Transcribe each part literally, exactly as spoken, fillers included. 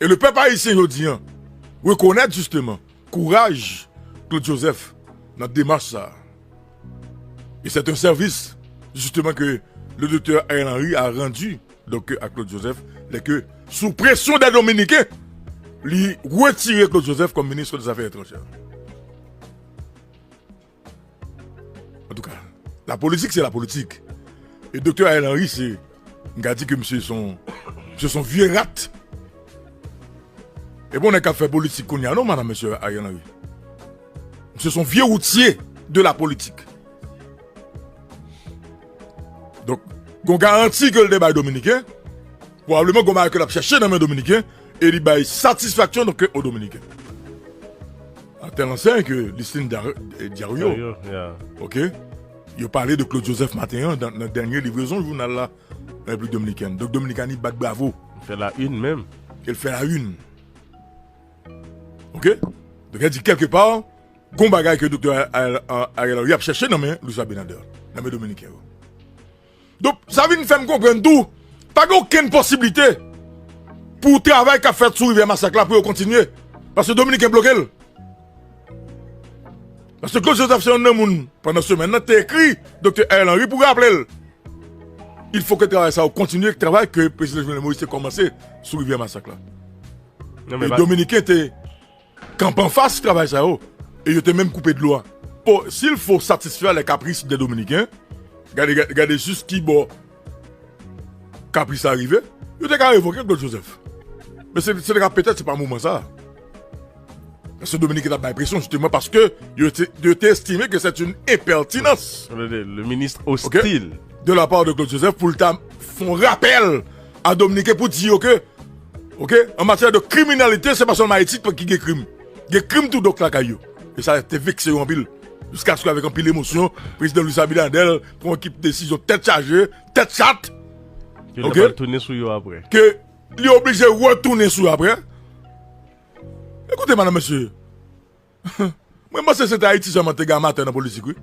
E le pèp ayisyen jodi a rekonèt jisteman kouraj Claude Joseph nan demach sa a. E c'est un service, justement, que le docteur Ariel Henry a rendu, donc, à Claude Joseph, lè ke, sou presyon dè Dominiken, li retire Claude Joseph comme ministre des Affaires étrangères. Antouka, lapolitik se lapolitik. E doktè Ariel Henry, se, m ka di ke misye se yon, misye se yon vye rat. E bon, nèg k ap fè politik kounye a, non, madanm, mesye Ariel Henry. Misye se yon vye woutye de lapolitik. Donk, gon garanti ke l te bay Dominiken, pwobableman gon bagay ke l ap chèche nan men Dominiken, e li bay satisfaksyon, donk, o Dominiken. A tèl ansèy ke Listin Dar- eh, Diario, Diario, yeah. Ok, yo pale de Claude Joseph maten an nan, nan dènye livrezon jounal la nan Repiblik Dominikèn. Donk, Dominikani bat bravo. Fè la une menm. E l fè la une. Ok? Donk, sa di kèlke pa, gon bagay ke doktè Ariel, Ariel Henry ap chèche nan men Luis Abinader, nan men Dominiken yo. Donk, sa vin fè m konprann tou, pa gen okenn posiblite pou travay k ap fèt sou rivyè Masak la pou yo kontinye, paske Dominiken bloke l. Paske Claude Joseph se youn nan moun, pandan semèn nan, te ekri doktè Ariel Henry pou raple l, il faut que travay sa yo kontinye, travay ke prezidan Jovenel Moïse te kòmanse sou rivyè Masak la. Non, men e pa- Dominiken te kanpe anfas travay sa yo, e yo te menm koupe dlo a. Bon, s'il faut satisfaire les caprices des Dominicains, gade, gade, gade jis ki bò kapris la rive, yo te ka revoke Claude Joseph. Men se, se te ka petèt se pa moman sa. Paske Dominiken t ap bay presyon, jisteman, paske yo te, yo te estime ke c'est une impertinence. Le, le, le ministre hostile. Ok? De la part de Claude Joseph pou l ta fè yon rapèl a Dominiken pou di yo ke, ok, an matyè de kriminalite, se pa sèlman Ayiti ki gen krim. Gen krim tou dòk lakay yo. E sa te vekse yo anpil. Jiskaske avèk anpil emosyon, prezidan Luis Abinader pran yon ekip desizyon tèt chaje, tèt chat. Yo te Ok? pral tounen sou yo apre. Ke li oblije retounen sou yo apre. Ekoute, madanm, mesye. Mwen panse se te Ayiti sèlman te gen amatè nan politik, wi.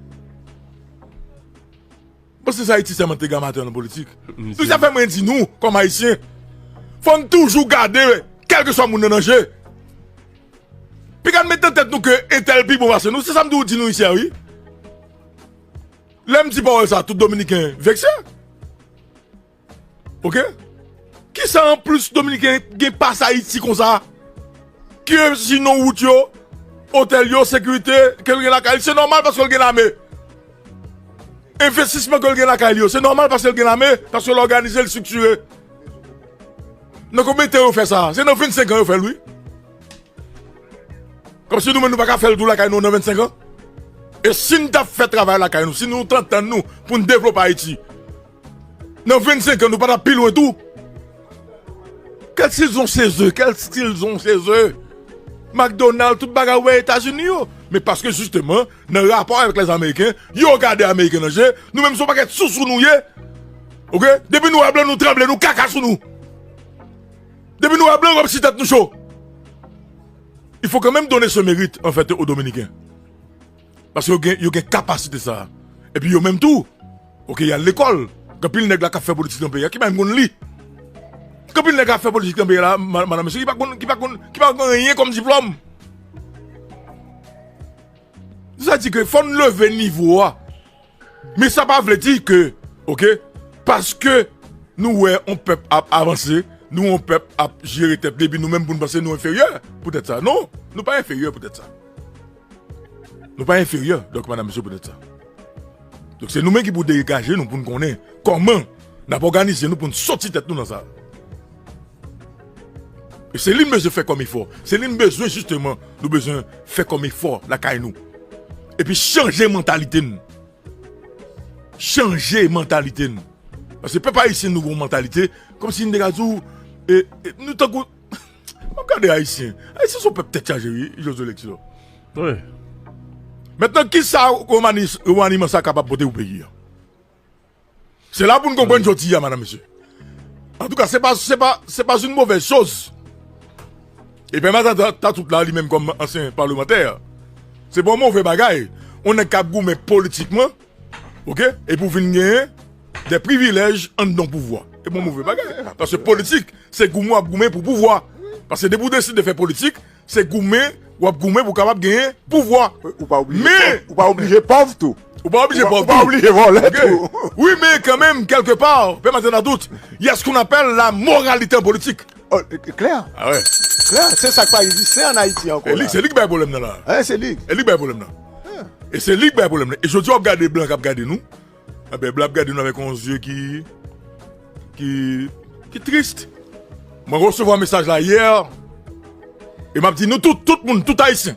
Mwen panse se Ayiti sèlman te gen amatè nan politik. Misye. Se sa fè mwen di nou, kòm Ayisyen, fò n toujou gade, kèlkeswa moun nan danje. Piga n met nan tèt nou ke entèl pi bon pase nou. Se sa m toujou di nou isi a, wi. Lè m di pawòl sa, tout Dominiken vekse. Ok? Kisa anplis Dominiken gen pase Ayiti konsa? Ke sinon wout yo, otèl yo, sekirite, ke l gen lakay li, se nòmal paske l gen lame. Envestisman ke l gen lakay li yo, se nòmal paske l gen lame, paske l òganize, l estriktire. Nan konbyen tan yo fè sa? Se nan vennsenk an yo fè l, wi. Kòmsi nou menm nou pa ka fè l tou lakay nou nan vennsenk an? E si n t ap fè travay lakay nou, si nou t antann nou pou n devlope Ayiti, nan vennsenk an, nou pa t ap pi lwen tou? Kèl stil zon seze, kèl stil zon seze? McDonald, tout bagay ou wè Etazini yo. Men paske jisteman, nan rapò avèk lèzameriken, yo gade Ameriken nan je, nou menm se yon pakèt sousou nou ye. Ok? Depi nou wè blan, nou tranble, nou kaka sou nou. Depi nou wè blan, kòmsi tèt nou cho. Il faut quand même donner ce mérite, en fait, aux Dominicains. Paske yo gen, yo gen kapasite sa a. Epi yo menm tou, ok, y al lekòl. Gen anpil nèg la k ap fè politik nan peyi a, ki pa menm konn li. Gen anpil nèg k ap fè politik nan peyi a la, ma- madanm, mesye, ki pa konn, ki pa konn, ki pa konn anyen kòm diplòm. Sa di ke fò n leve nivo a. Men sa pa vle di ke, ok, paske nou wè yon pèp ap avanse, nou wè yon pèp ap jere tèt li, epi nou menm pou n panse nou enferyè poutèt sa. Non, nou pa enferyè poutèt sa. Nou pa enferyè, donk, madanm, mesye, poutèt sa. Donk, se nou menm ki pou degaje nou pou n konnen kòman n ap òganize nou pou n soti tèt nou nan sa. E se li n bezwen fè kòm efò. Se li n bezwen, jisteman, nou bezwen fè kòm efò lakay nou. Epi chanje mantalite n. Chanje mantalite n. Paske pèp ayisyen, nou gen yon mantalite, kòmsi n te ka di w, e, e, nou tankou, m ap gade ayisyen. Ayisyen se yon pèp tèt chaje, wi, Josué Lexus. Wi. Mentnan, kisa remani-, remaniman sa kapab pote pou peyi a? Se la pou n konprann jodi a, madanm, mesye. Antouka, se pa, se pa, se pa yon movèz choz. E pèmèt a ta, ta tout la, li menm kòm ansyen palmantè, se pa yon move bagay. Yon nèg k ap goumen politikman, ok? Epi w vin genyen de privilèj anndan pouvwa. E pa yon move bagay. Paske politik, se goumen w ap goumen pou pouvwa. Paske depi w deside fè politik, se goumen, w ap goumen pou w kapab genyen pouvwa. Ou pa oblije Men- pòv, ou pa oblije pòv tou. Ou pa oblije Ou pa- pòv ou pa tou. oblije vòlè Ok. tou. Wi, men kanmenm, kèlkepa, pèmèt nou tout, y a ce qu'on appelle la moralité en politique. Oh, e- e- klè, Ah ouais. klè. Se sa k pa egziste ann Ayiti ankò E li, la. se li ki bay pwoblèm nan la. Eh, se li. E li bay pwoblèm nan. E se li ki bay pwoblèm nan. E jodi w ap gade blan k ap gade nou. Enben, blan ap gade nou avèk yon zye ki, ki, ki tris. Mwen resevwa mesaj la yè. E m ap di nou tout, tout moun, tout Ayisyen.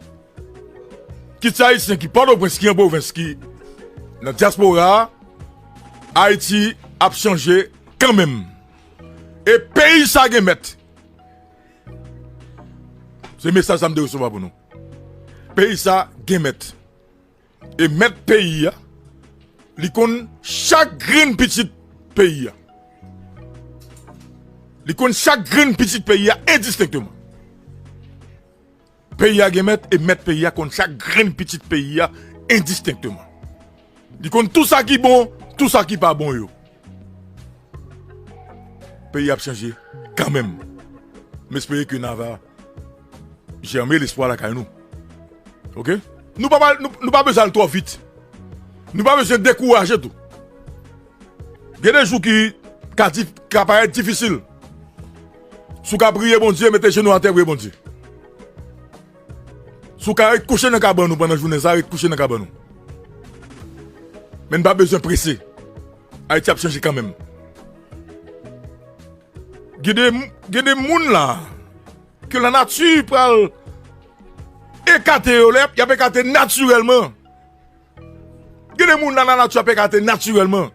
Kit se Ayisyen ki Pòtoprens, ki an pwovens, ki nan dyaspora a, Ayiti ap chanje kanmenm. E peyi sa gen mèt. Se mesaj sa m te resevwa pou nou. Peyi sa gen mèt. E mèt peyi a, li konn chak grenn pitit peyi a. Li konn chak grenn pitit peyi a endistenkteman. Peyi a gen mèt, e mèt peyi a konn chak grenn pitit peyi a endistenkteman. Li konn tou sa ki bon, tou sa ki pa bon yo. Peyi a ap chanje kanmenm. M espere ke n a va jèmen lespwa lakay nou. Oke? Nou pa, pa- nou, nou pa bezwen al twò vit. Nou pa bezwen dekouraje tou. Gen de jou ki ka, di, ka parèt difisil. Si w ka priye Bondye, mete jenou atè, priye Bondye. Si w ka ret kouche nan kabann ou pandan jounen sa, ret kouche nan kabann ou. Men n pa bezwen prese. Ayiti ap chanje kanmenm. Gen de, gen de moun la ke lanati pral ekate yo, lè y ap ekate natirèlman. Gen de moun la, lanati ap ekate natirèlman.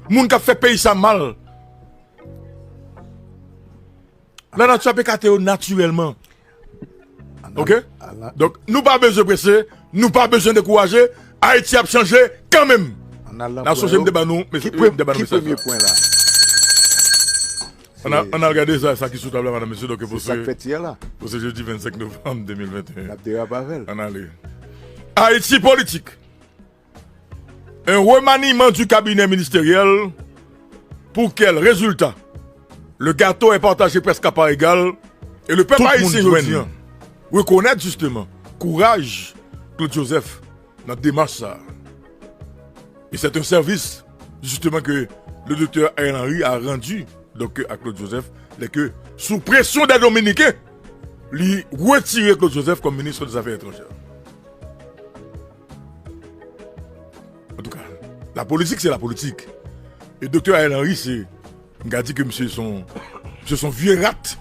Moun k ap fè peyi sa mal. Lanati ap ekate yo natirèlman. Oke? Donk, nou pa bezwen prese, nou pa bezwen dekouraje. Ayiti ap chanje kanmenm. N a sonje m te ba nou, m te ba nou mesaj sa. Ann al gade sa, sa ki sou tab la, madam, mesye. Donk, pou se, pou se jedi vennsenk novanm de mil venteyen. N ap derape avè l. Ann ale. Ayiti politik. Un remaniement du cabinet ministériel pour quel résultat? Le gâteau est partagé presque à parts égales et le peuple haïtien jodi a reconnaît justement courage Claude Joseph dans démarche ça. Et c'est un service justement que le docteur Ariel Henry a rendu donc à Claude Joseph, lè ke sous pression des Dominicains, li retire Claude Joseph comme ministre des Affaires étrangères. Antouka, lapolitik se lapolitik. E Doktè Ariel Henry se, m ka di ke misye se yon, misye se yon vye rat.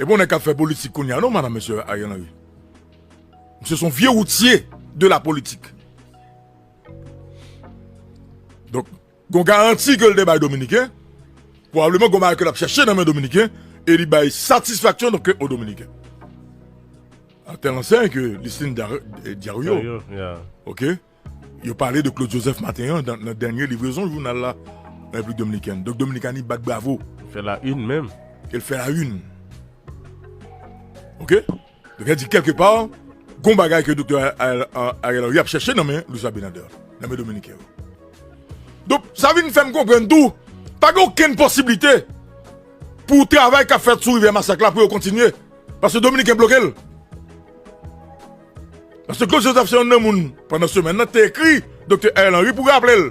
E bon nèg k ap fè politik kounye a non, madanm mesye Ariel Henry. Misye se yon vye woutye de lapolitik. Donk, gon garanti ke l te bay Dominiken, pwobableman gon bagay ke l ap chèche nan men Dominiken, e li bay satisfaksyon donk o Dominiken. A tèl ansèy ke Listín Diario, ok, yo pale de Claude Joseph maten an nan dènye livrezon jounal la nan Repiblik Dominikèn. Donk Dominikani bat bravo. Fè la une menm. E l fè la une. Ok? Donk sa di kèlkepa, gon bagay ke Doktè Ariel Henry ap chèche nan men Luis Abinader, nan men Dominiken yo. Donk sa vin fè m konprann tou, pa gen okenn posiblite pou travay k ap fèt sou Rivyè Masak la pou yo kontinye. Paske Dominiken bloke l. Paske Claude Joseph se youn nan moun, pandan semèn nan, te ekri Doktè Ariel Henry pou raple l.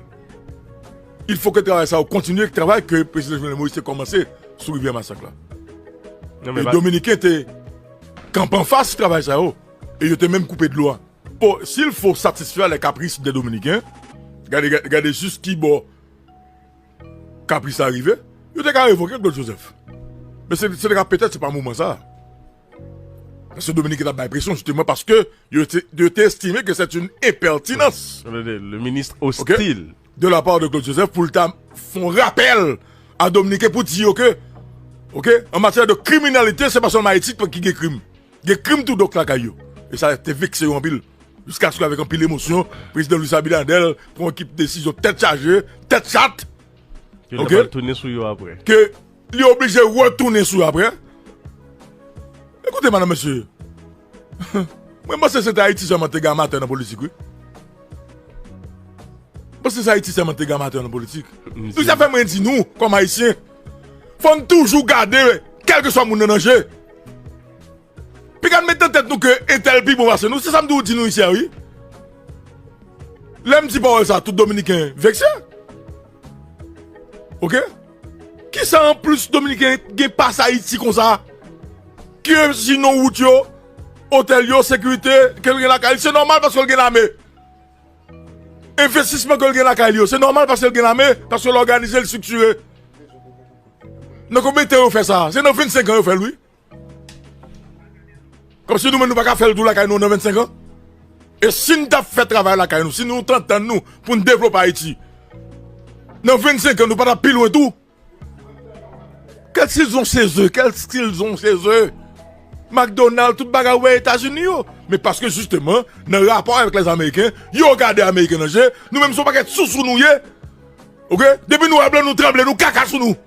Il faut que travay sa yo kontinye, travay ke Prezidan Jovenel Moïse te kòmanse sou Rivyè Masak la. E Dominiken te kanpe anfas travay sa yo. E yo te menm koupe dlo a. Bon, s'il faut satisfaire les caprices des Dominicains, gade, gade jis ki bò kapris la rive, yo te ka revoke Claude Joseph. Men se, se te ka petèt se pa moman sa. Paske Dominiken t ap bay presyon, jisteman, paske yo te, yo te estime ke c'est une impertinence. Le, le ministre hostile. De la part de Claude Joseph pou l ta fè yon rapèl a Dominiken pou di yo ke, ok, an matyè de kriminalite, se pa sèlman Ayiti ki gen krim. Gen krim tou donk lakay yo. E sa te vekse yo anpil. Jiskaske avèk anpil emosyon, prezidan Luis Abinader pran yon ekip desizyon tèt chaje, tèt chat. Ke li pral tounen sou yo apre. Ke li oblije retounen sou yo apre. Ekoute, madanm, mesye. Mwen panse se te Ayiti sèlman te gen amatè nan politik, wi. Mwen panse se Ayiti sèlman te gen amatè nan politik. Se sa fè mwen di nou, kòm Ayisyen, fò n toujou gade, Kèlkeswa moun nan nan je. Piga n met nan tèt nou ke entèl pi bon pase nou. Se sa m toujou di nou isi a, wi. Lè m di pawòl sa, tout Dominiken vekse. Oke? Kisa anplis Dominiken gen pase Ayiti konsa? Ke sinon wout yo, otèl yo, sekirite, ke l gen lakay li, se nòmal paske l gen lame. Envestisman ke l gen lakay li yo, se nòmal paske l gen lame, paske l òganize, l estriktire. Nan konbyen tan yo fè sa? Se nan vennsenk an yo fè l, wi. Kòmsi nou menm nou pa ka fè l tou lakay nou nan vennsenk an? E si n t ap fè travay lakay nou, si nou t antann nou pou n devlope Ayiti, nan vennsenk an nou pa t ap pi lwen tou? Qu'est-ce qu'ils ont chez eux? Qu'est-ce qu'ils ont chez eux? McDonald, tout bagay ou wè Etazini yo. Men paske jisteman, nan rapò avèk lèzameriken, yo gade Ameriken nan je, nou menm se yon pakèt sousou nou ye. Oke? Depi nou wè blan, nou tranble, nou kaka sou nou.